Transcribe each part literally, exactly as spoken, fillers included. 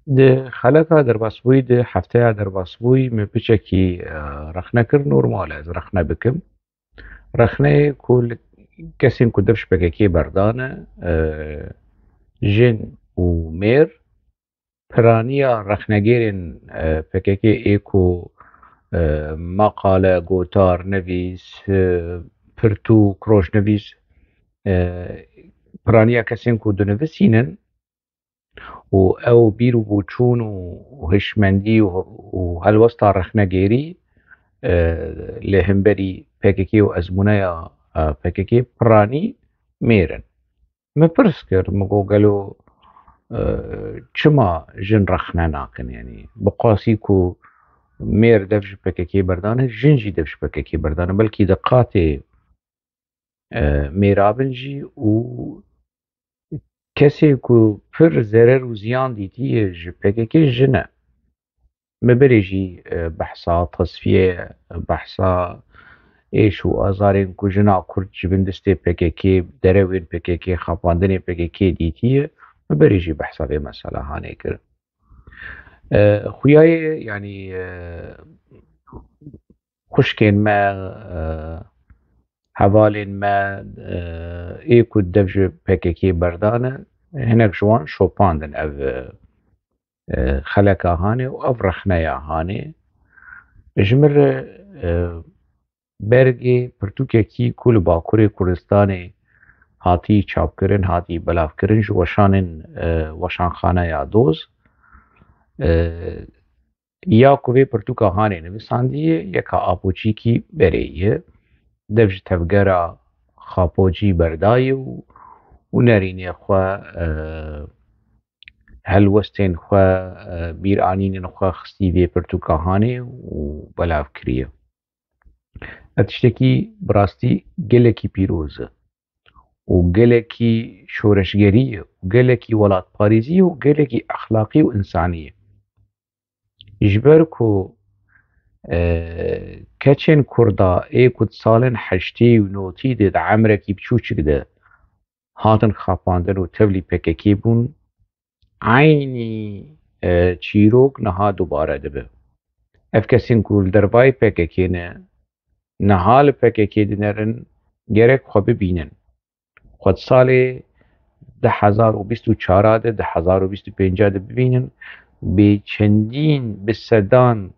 Di xeleka derbasbûyî, di hefteya derbasbûyî min piçekî, e, rexne kir, normal e ez rexne bikim. Rexneyê ku li kesên ku dev ji P K K berdane, e, jin û mêr, piraniya rexnegêrên, e, P K K ê ku, e, maqale, gotar, nivîs, e, pirtûk, rojnivîs, e, piraniya kesên ku dinivisînin û ew bîr û boçûn û, û hişmendî û, û helwesta rexnegêrî, e, li hemberî P K K û ezmûneya, e, P K K piranî mêr in. Min pirs kir, min got, gelo, e, çima jin rexne nakin? Yanî, bi qasî ku mêr dev ji P K K berdane, jin jî dev ji P K K berdane. Belkî di qatê, e, mêra bin jî û kesê ku pir zerer û ziyan dîtiye ji P K K jin e. Me berê jî, e, behsa tesfiyê, behsa êş û azarên ku jina Kurd ji bin destê P K K, derewên P K K, xapandinê P K K dîtiye. Me berê jî behsa vê mesela hanê kir. E, xuyayê, yanî, e, xwişkên me, e, hevalên me, e, ê ku dev ji P K K berdane, hinek ji wan şopandin ev, e, e, xeleka hanê û ev rexneya hanê. Ji min re, e, bergê pirtûkekî ku li Bakurê Kurdistanê hatî çapkirin, hatî belavkirin ji weşanên, e, weşanxaneya Doz. E, ya ku vê pirtûka hanê nivisandiye, yeka Apoçîkî berê ye. Dev ji tevgera Xapocî berdayî û, û nerînê xwe, e, helwestên xwe, e, bîranînên xwe xistî vê pirtûka hanê û belav kiriye. Ev tiştekî bi rastî gelekî pîroz e û gelekî şoreşgerî ye û gelekî welatparêzî ye û gelekî exlaqî û însanî ye. Ji ber ku, e, keçên Kurda ê ku di salên heştê û notî de di emrekî biçûçik de hatin xapandin û tevlî P K K bûn, eynî, e, çîrok niha dubare dibe. Ev kesên ku li dervayê P K K ne, niha li P K K dinerin, gerek xwe bibînin. Xwe di salê du hezar û bîst û çar de, du hezar û bîst û pênc de bibînin, bê çendîn, bi sedan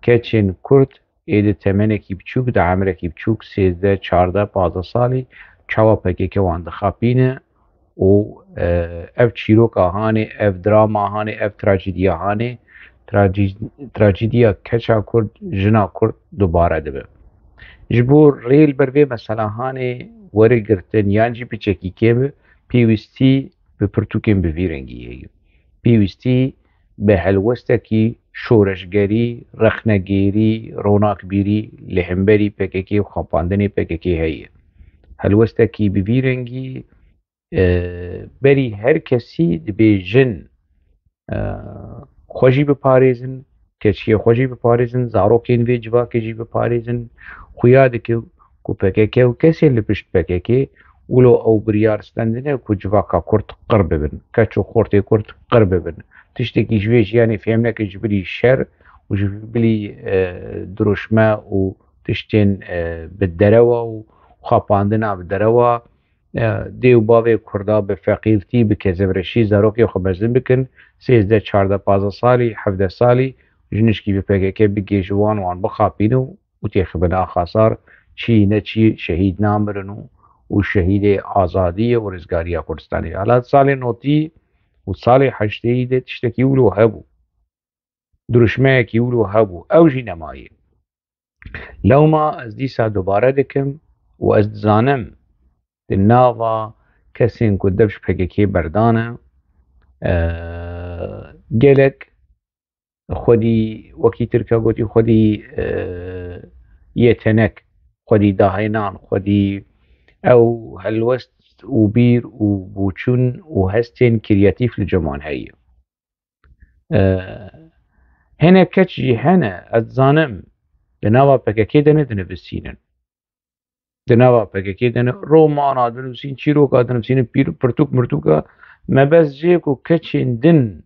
keçên Kurd ê di temenekî biçûk, di emrekî biçûk, sêzdeh, çardeh, pazdeh salî, çawa P K K wan dixapîne û, e, ev çîroka hanê, ev drama hanê, ev trajediya hanê, trajî-, trajediya keça Kurd, jina Kurd dubare dibe. Ji bo rê li ber vê mesela hanê were girtin yan jî piçekî kêm e, pêwîstî bi pirtûkên bi vî rengî heye. Pêwîstî bi helwestekî şoreşgerî, rexnegêrî, ronakbîrî li hemberî P K K û xapandinê P K K heye. Helwestekî bi vî rengî, e, berî her kesî dibê jin, e, xwe jî biparêzin, keçiyê xwe jî biparêzin, zarokên vê civakê jî biparêzin. Xuya dike ku P K K û kesên li pişt P K K wilo ew biryar stendine ku civaka Kurd qir bibin, keç û xortê Kurd qir bibin. Tiştekî ji vê jiyanê fêm neke ji bilî şer û ji bilî, e, dirûşme û tiştên, e, bi derewa û xapandina bi derewa, e, dê û bavê Kurda bi feqîrtî, bi kezebreşî zarokê xwe mezin bikin, sêzdeh, çardeh, pazdeh salî, hevdeh salî, jinişkî bi P K K bigihê ji wan, wan bixapîne û, û têxibin a xasar, çî ne çî şehîd namirin û, û şehîdê azadiyê û rizgariya Kurdistanê. Hala salê notî û salê heşteyî de tiştekî wilo hebû. Dirûşmeyekî wilo hebû. Ew jî nemaye. Lewma ez dîsa dubare dikim û ez dizanim di nava kesên ku dev ji P K K berdane, e, gelek xwedî, wekî Tirka gotî, xwedî, e, yetenek, xwedî dahênan, xwedî ew helwest û bîr û boçûn û hestên kreatîf li cem wan heye. E, hinek keç jî hene, ez dizanim, di nava P K K de ne dinivîsînin. Di nava P K K de ne romana dinivîsîn, çîroka dinivîsînin, pîr-, pirtûk mirtûka. Mebest jê ku keçên din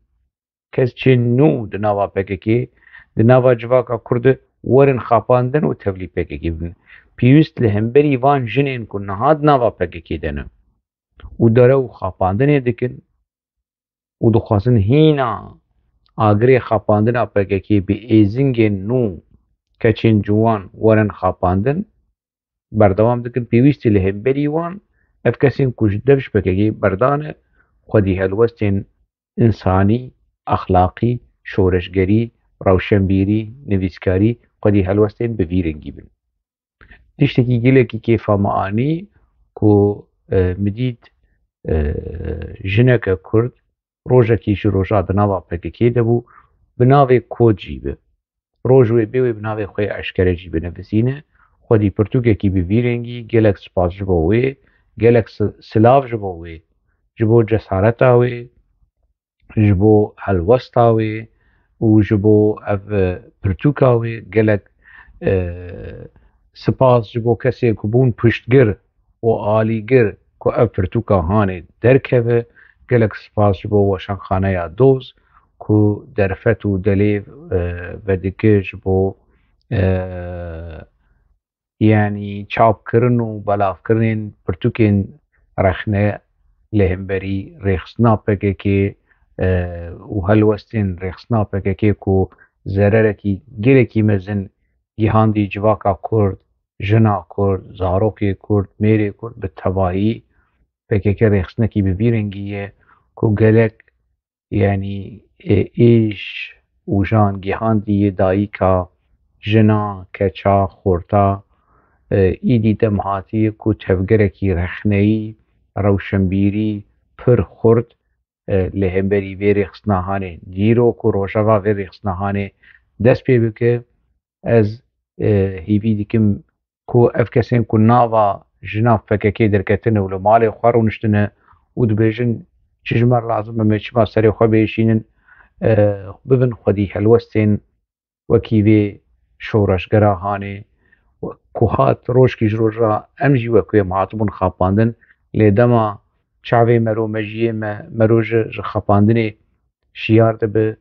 kesên nû di nava P K K, di nava civaka Kurd de werin xapandin û tevlî P K K bibin. Pêwîst li hemberî van jinên ku niha di nava P K K de ne û derew xapandinê dikin û dixwazin hîna agirê xapandina P K K bi êzingên nû keçên ciwan werin xapandin, berdewam dikin. Pêwîstî li hemberî wan, ev kesên ku ji dev ji P K K berdane, xwedî helwestên însanî, exlaqî, şoreşgerî, rewşenbîrî, nivîskarî, xwedî helwestên bi vî rengî bin. Tiştekî gelekî kêfa me anî ku, e, min dît, e, jineke Kurd rojekî ji roja di nava P K K de bû, bi navê Kod jî bi. Roj wê bê wê bi navê xwe eşkere jî binivîsîne. Xwedî pirtûkekî bi vî rengî, gelek spas ji bo wê, gelek si-, silav ji bo wê, ji bo cesareta wê, ji bo helwesta wê û ji bo ev, e, pirtûka wê gelek, e, spas ji bo kesê ku bûn piştgir û alîgir ku ev pirtûka hanê derkeve. Gelek spas ji bo Weşanxaneya Doz ku derfet û delêv, e, vedike ji bo, e, yanî çapkirin û belavkirinên pirtûkên rexne li hemberî rêxistina P K K, e, û helwestên rêxistina P K K ku zererekî gelekî mezin gihandî civaka Kurd, jina Kurd, zarokê Kurd, mêrê Kurd bi tevahî P K K rêxistinekî bi vî rengî ye ku gelek, yanî, e, êş û jan gihandiye dayika, jina, keça, xorta, e, îdî dem hatiye ku tevgerekî rexneyî, rewşenbîrî pir xurt, e, li hemberî vê rêxistina hanê. Dîrok û rojeva vê rêxistina hanê dest pê bike. Ez, e, hêvî dikim ku ev kesên ku nava ji nav P K K derketine û li malê xwe rûniştine û dibêjin, çi ji me re lazim e, me çima serê xwe biêşînin, e, bibin xwedî helwestên wekî vê şoreşgera hanê ku hat rojkî ji roja em jî wek wê em hatibûn xapandin, lê dema çavê mero mejiyê me, mero ji, ji xapandinê şiyar dibe,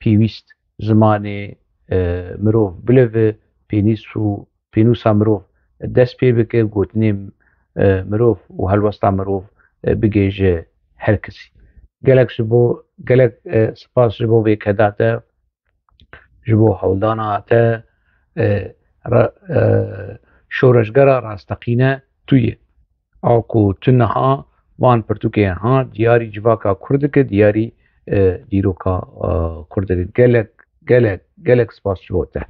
pêwîst zimanê, e, mirov bilive, pênîs û pênûsa mirov dest pê bike, gotinê, e, mirov û helwesta mirov, e, bigihêje her kesî. Gelek ji bo, gelek, e, spas ji bo vê keda te, ji bo hewldana te, e, ra-, e, şoreşgera rasteqîne tu yî. A ku tu niha van pirtûkê ha diyarî civaka Kurd dike, diyarî, e, dîroka, e, Kurd dike. Gelek, gelek, gelek spas ji bo te.